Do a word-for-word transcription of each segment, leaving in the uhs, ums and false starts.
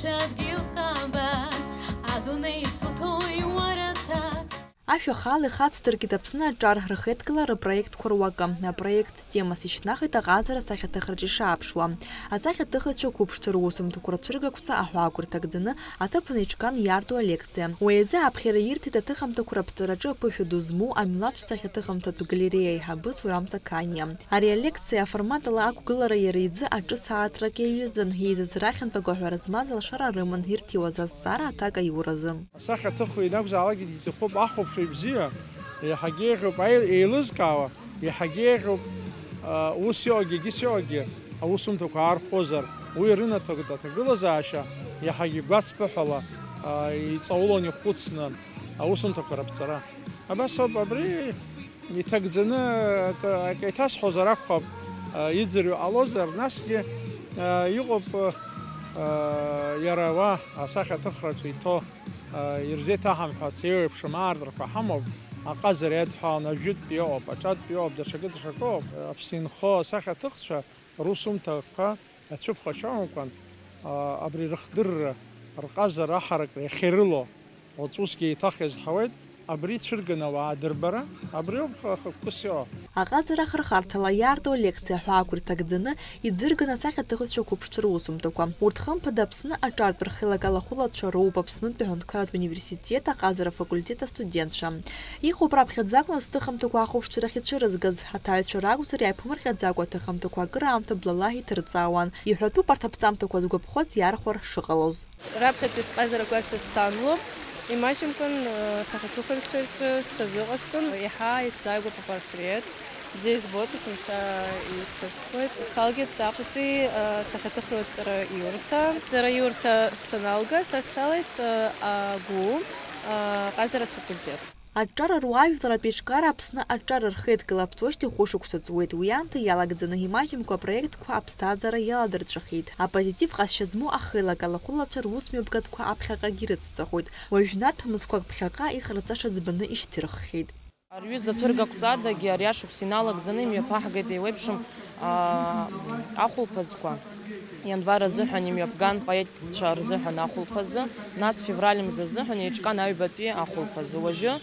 Ҽадгьыл ҟабас, адунеи суҭои уара ҭакс. Ашәа хаала ихацдыркит Аԥсны аҿар рхеидкылара апроектқәа руакы. Апроект темас ишьҭнахит аҟазара асахьаҭыхраҿы ишааԥшуа. Асахьаҭыхыҩцәа қәыԥшцәа русумҭақәа рцәыргақәҵа аҳәаақәа рҭагӡаны аҭыԥан еиҿкаан иаарту алекциа. Уи азы аԥхьара ирҭеит аҭыхымҭақәа раԥҵараҿы аԥышәа ду змоу амилаҭтә сахьаҭыхымҭатә галереиа аиҳабы Сурам Цақаниа. Ари алекциа аформат ала ақәгылара иара изы аҿы сааҭрак иаҩызан, еизаз рахьынтә агәаҳәара змаз алшара рыман ирҭиуаз азҵаара аҭак аиуразы. Асахьаҭыхҩы ианакәзаалакгьы диҭахуп ахәаԥшҩы бзиа, еиҳагьы еиӷьуп аил-, еилызкаауа, еиҳагьы еиӷьуп, а, ус иҟагьы, егьыс иҟагьы аусумҭақәа аархәозар, уи рынаҭоит аҭагылазаашьа иаҳагьы гәацԥыҳәала, а, иҵаулан ихәыцны аусумҭақәа раԥҵара. Абас ауп, абри иҭагӡаны акы, акы еиҭасҳәозар акәхап, а, иӡырҩуа ҟалозар, насгьы, а, иҟоуп, а, иара уа асахьаҭыхраҿы иҭоу, а, ирзеиҭаҳамҳәац еиуеиԥшым аартырқәа ҳамоуп, аҟазара иадҳәаланы ажәытәтә иҟоуп, аҿатәтә иҟоуп, даҽакы, даҽакы ыҟоуп. Аԥсны инхо асахьаҭыхцәа русумҭақәа ацәыԥхашьамкәан, а, абри рыхдырра, рҟазара аҳаракра иахьирыло, уаҵәы усгьы еиҭах иазҳауеит, абри ицәырганы ауаа адырбара, абриоуп ха-, хықәкыс иҟоу. Аҟазара ахырхарҭала иаарту алекциа аҳәаақәа рҭагӡаны иӡырган асахьаҭыхыҩцәа қәыԥшцәа русумҭақәа. Урҭ хымԥада Аԥсны аҿартә рхеилак алахәылацәа роуп Аԥснытәи аҳәынҭқарратә университет аҟазара афакультет астудентцәа. Иҟоуп раԥхьаӡа акәны азҭыхымҭақәа ахәаԥшцәа рахь ицәырызгаз, аҭаҩцәа ракәзар иааиԥымырҟьаӡакәа аҭыхымҭақәа акыраамҭа блала иҭырҵаауан. Иҳәатәуп арҭ аԥҵамҭақәа згәаԥхоз иархәар шыҟалоз. Раԥхьатәи сҟазарақәа сҭазцанло, имаҷымкәан асахьаҭыхыҩцәа рҿы сҽазыҟасҵон, еиҳа исзааигәоуп апортрет, бзиа избоит, есымша иҭысхуеит. Салгеит Аҟәатәи асахьаҭыхратә ҵараиурҭа, ҵараиурҭа саналга, са сҭалеит агәу, аҟазаратә факультет. Аҿар руаажәларратә еиҿкаара Аԥсны аҿар рхеидкыла аԥҵуеижьҭеи хәышықәса ҵуеит. Уи аамҭа иалагӡаны имаҷымкәа апроектқәа аԥсҭазаара иаладырҵәахит. Апозитив ҟазшьа змоу ахеилак алахәылацәа русмҩаԥгатәқәа аԥхьаҟагьы ирыцҵахоит. Уажәнатә мызқәак ԥхьаҟа иҟарҵаша ӡбаны ишьҭырххьеит. Рҩыза цәыргақәҵадагьы ари ашықәс иналагӡаны имҩаԥаҳгеит еиуеиԥшым, аа, ахәылԥазқәа. Ианвар азыҳәан имҩаԥган поетцәа рзыҳәан ахәылԥазы, нас февраль мза азыҳәан еиҿкаан аҩбатәи ахәылԥазы. Уажәы,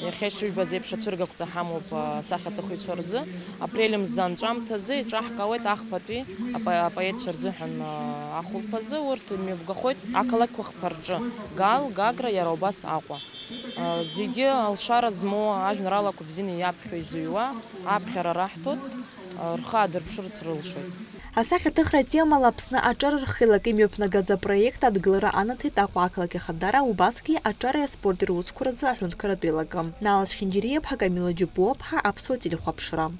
иахьа ишыҩбаз еиԥш, ацәыргақәҵа ҳамоуп, аа, асахьаҭыхыҩцәа рзы. Апрель мза анҵәамҭазы еиҿаҳкаауеит ахԥатәи апо-, апоетцәа рзыҳәан, аа, ахәылԥазы. Урҭ имҩаԥгахоит ақалақьқәа хԥа рҿы, Гал, Гагра, иара убас Аҟәа. Зегьы алшара змоу, ажәеинраалақәа бзианы иаԥхьо изыҩуа, аԥхьара раҳҭоит, рхы аадырԥшырц рылшоит. Асахьаҭыхра атемала Аԥсны аҿар рхеилак имҩаԥнагаз апроект адгылара анаҭеит Аҟәа ақалақь Ахадара, убасгьы аҿареи аспорти русқәа рзы аҳәынҭқарратә еилакы. Нала Чхинџьириаԥҳа, Камила Џьапуаԥҳа, Аԥсуа телехәаԥшра.